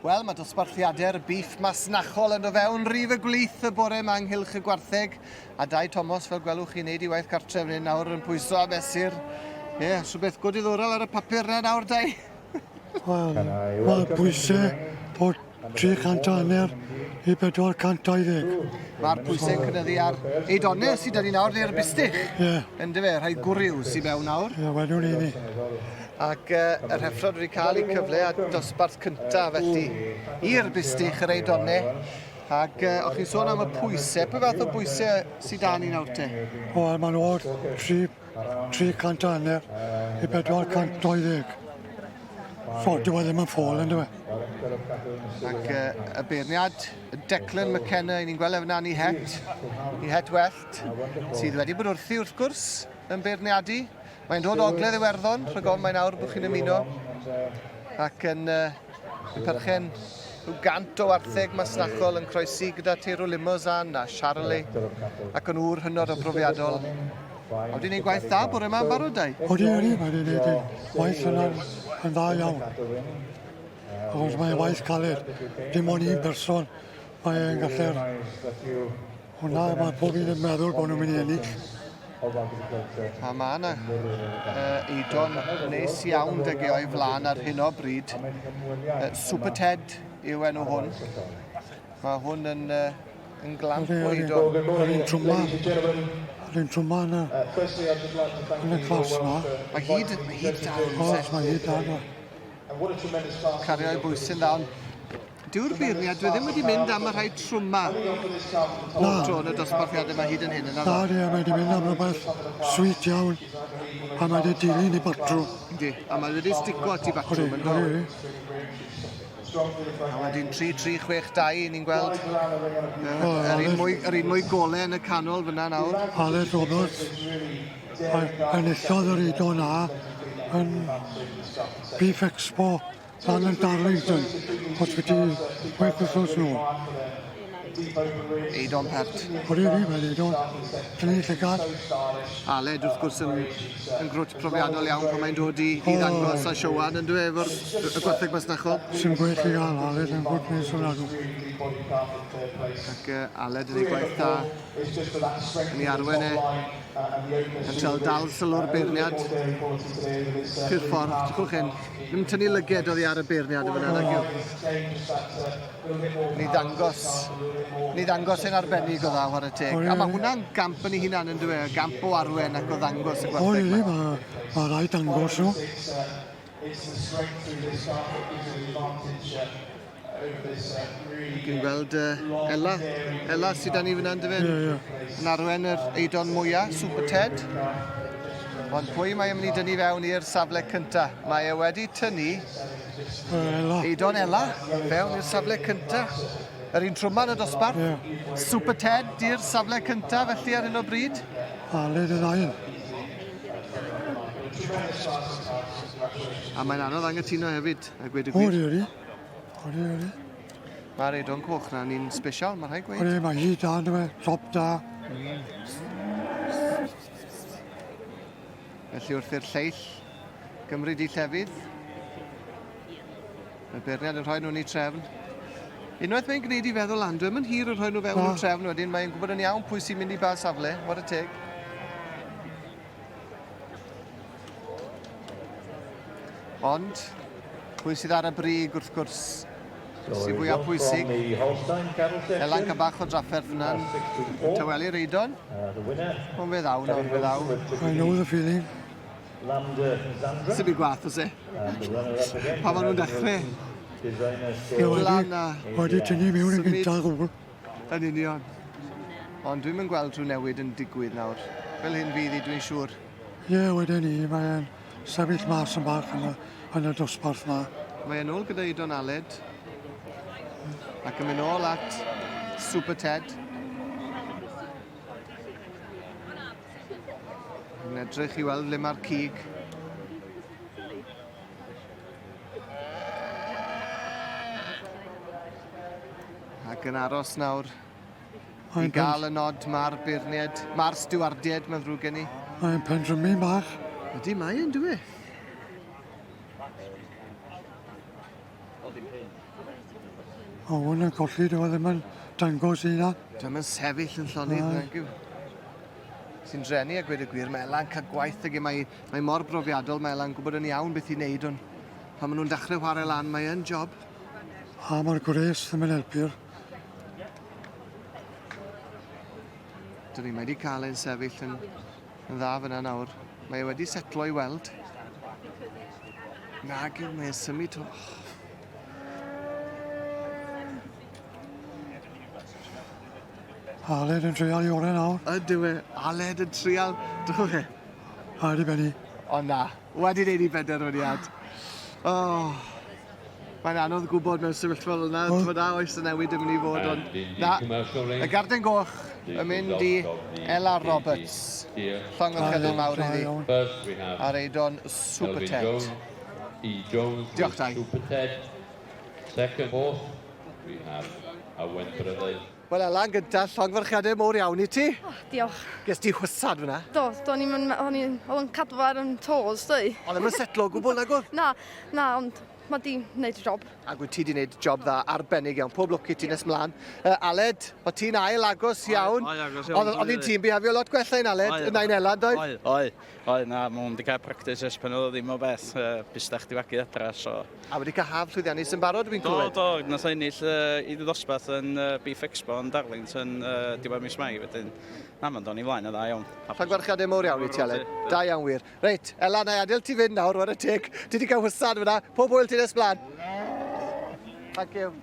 Wel, mae dosbarthiadau'r bîff masnachol yn dod fewn rif y gwlith y bore yma ynghylch y gwartheg. A Dai Thomas, fel gwelwch chi, wneud i waith cartref fan hyn nawr yn pwyso a mesur. Ie, yeah, rhywbeth go diddorol ar y papur na nawr, Dai. Wel, mae pwysau bod 300 a hanner i 420. Mae'r pwysau'n cynyddu ar Eidonau sydd 'da ni nawr, neu'r bistych. Ie. Yeah. Yndyfe, rhai gwryw sydd mewn nawr. Ie, yeah, wedwn i ni. Ac uh, yr heffrod wedi cael eu cyfle a dosbarth cyntaf felly i'r bistych yr Eidonau. Ac uh, o'ch chi'n sôn am y pwysau, pwy fath o bwysau sydd da ni nawr te? Wel, mae'n o'r 3, 300 a hanner i 420. So, dyw e ddim yn ffôl, ynddo fe? Ac uh, y beirniad, Declan McKenna, ni'n gweld e fyna yn ei het, i het wellt, sydd wedi bod wrthi wrth gwrs yn beirniadu. Mae'n dod o Ogledd Iwerddon, rhag ofn mae nawr bod chi'n ymuno, ac yn, uh, yn perchen rhyw gant o wartheg masnachol yn croesi gyda teirw Limousin a Charolais ac yn ŵr hynod o brofiadol. A wedi gwneud gwaith da bore yma yn barod, Dai? Odi, odi, mae wedi gwneud ei waith yna yn dda iawn. Achos mae'n waith caled, dim ond un person mae'n gallu'r Hwnna, mae pob un yn meddwl bod nhw'n mynd i ennill. A mae yna uh, eidon neis iawn dy o'i flaen ar hyn o bryd. Uh, Super Ted yw enw hwn. Mae hwn yn, uh, yn glamp o eidon. Yr un trwma, yr un trwma yn y, yn y clas yma. Mae hyd, mae hyd da. Oes, mae hyd da. Cario ei bwysyn dda, ond Dyw'r beirniad, dwi e ddim wedi mynd am y rhai trwma bob tro yn y dosbarthiadau yma hyd yn hyn, yna Na, di, mae wedi mynd am rhywbeth sweet iawn, a mae wedi dilyn i batrwm. Yndi, a mae wedi stico at i batrwm, yn do? A wedyn 3, 3, 6, 2, ni'n gweld yr un mwy, yr un mwy gole yn y canol fyna nawr. Aled Roberts, enillodd yr Eidon na yn Beef Expo Lan yn Darlington, Hospiti chwech wythnos nôl. Eidon pert. Odi, odi, mae'n eidon. Tynnu llygad. Aled, wrth gwrs, yn, yn grwt profiadol iawn pan mae'n dod i, i ddangos a siowan yn dwi efo'r y gwartheg masnachol. Sy'n gwell i gael Aled yn gwrt nes o'n adw. Ac uh, Aled yn ei gwaith da yn ei arwen e yn cael dal sylw'r beirniad. Pur ffordd, drychwch hyn. Ddim tynnu lyged oddi ar y beirniad yn fyna, nag yw? Ni ddangos, ni ddangos e'n arbennig o dda, chwarae teg. A mae hwnna'n gamp yn ei hunan yn dwi, gamp o arwen ac o ddangos y gwartheg. O, mae ma rhaid dangos nhw. Dwi'n gweld uh, Ella, Ella sydd da ni fyna yn dyfe? Ie, ie. Yn arwen yr eidon mwyaf, Super Ted. Ond pwy mae e'n mynd i dynnu fewn i'r safle cynta? Mae e wedi tynnu Ella. Eidon Ella fewn i'r safle cynta. Yr un trwma yn y dosbarth. Yeah. Super Ted i'r safle cynta felly ar hyn o bryd. Aled yn ail. A mae'n anodd angytuno hefyd, a gweud y gwir. Odi, odi. Odi, odi. Mae'r eidon coch na'n un special, mae'n rhaid gweud. Odi, mae hi da, ynddo fe, top da. Felly wrth i'r lleill gymryd i llefydd, mae beirniad yn rhoi nhw'n eu trefn. Unwaith mae'n gwneud i feddwl lan, dwi'n mynd hir yn rhoi nhw fewn i'r trefn wedyn, mae'n gwybod yn iawn pwy sy'n mynd i ba safle, what a teg. Ond, pwy sydd ar y brig wrth gwrs, sy'n fwyaf pwysig. Elan cael bach o drafferth yna'n tawelu'r eidon. Ond fe ddaw nawr, fe ddaw. I know the feeling. Sy'n byd gwath oes e? Pa maen nhw'n dechrau? Lan a... Wedi tynnu mewn yn gyntaf gwbl. Yn union. Ond dwi'm yn gweld rhyw newid yn digwydd nawr. Fel hyn fydd hi, dwi'n siŵr. Ie, wedyn ni, mae'n sefyll mas yn bach yn y, yn y dosbarth ma. Mae e'n ôl gyda Idon Aled. Ac yn mynd ôl at Super Ted. Yn edrych i weld le mae'r cig. Ac yn aros nawr i gael y nod mae'r beirniaid, mae'r stiwardiaid, mae'n ddrwg gen i. Mae'n pendrymu bach. Ydy, mae e'n dwi. O, hwn yn colli, dyw e ddim yn dangos i na. Dwi'n yn sefyll yn llonydd, nag yw. Sy'n drenu a gweud y gwir, mae Elan cael gwaith ag e, mae, mae mor brofiadol, mae Elan gwybod yn iawn beth i wneud, ond pan maen nhw'n dechrau chwarae lan, mae yn job. A mae'r gwres ddim yn helpu'r. Dyn ni, mae wedi cael ein sefyll yn, yn dda fyna nawr. Mae e wedi setlo i weld. Nag yw, mae'n symud. Oh. Aled yn treial i orau nawr. Ydyw e, Aled yn treial, do fe. A wedi benni. O na, wedi neud i benderfyniad. Oh. Mae'n anodd gwybod mewn sefyllfa fel yna, oh. Ti'n da, oes y newid yn mynd i fod, ond na, y garden goch yn mynd i Ella Roberts. Llongyfarchiadau mawr iddi. Ar Eidon Super Ted. Diolch, Dai. Super Ted. Second horse, we have Owen Brothers. Wel, Ela, yn gyntaf, llongyfarchiadau mowr iawn i ti. Oh, diolch. Ges ti hwsad fyna? Do, do, o'n i'n o'n i'n oedd yn cadw ar yn toes, dwi. Oedd ddim yn setlo o gwbl, nag oedd? Na, na, ond mae di wneud y job. Ac wyt ti wedi gwneud job dda arbennig iawn. Pob lwc i ti nes mlaen. Uh, Aled, o ti'n ail agos iawn. Oedd, agos iawn. Oedd hi'n tîm bihafio lot gwella i'n Aled, yn nain Ela, doedd? Oedd, oedd, oedd, na, mae hwn wedi cael practice ers pan oedd o ddim o beth, uh, bustach di fagu adra, so... A wedi cael haf llwyddiannus yn barod, dwi'n clywed? Do, do, nath o ennill uh, i ddosbarth yn uh, Beef Expo yn Darlington uh, diwedd mis Mai, wedyn, na, mae'n dod i flaen yn dda iawn. Rhagfarchiadau mowr iawn i ti, Aled. Da iawn wir. Reit, Ela, na i adael ti fynd nawr, ware teg. Ti wedi cael hwsad fyna. Pob hwyl ti nes blaen. Thank you.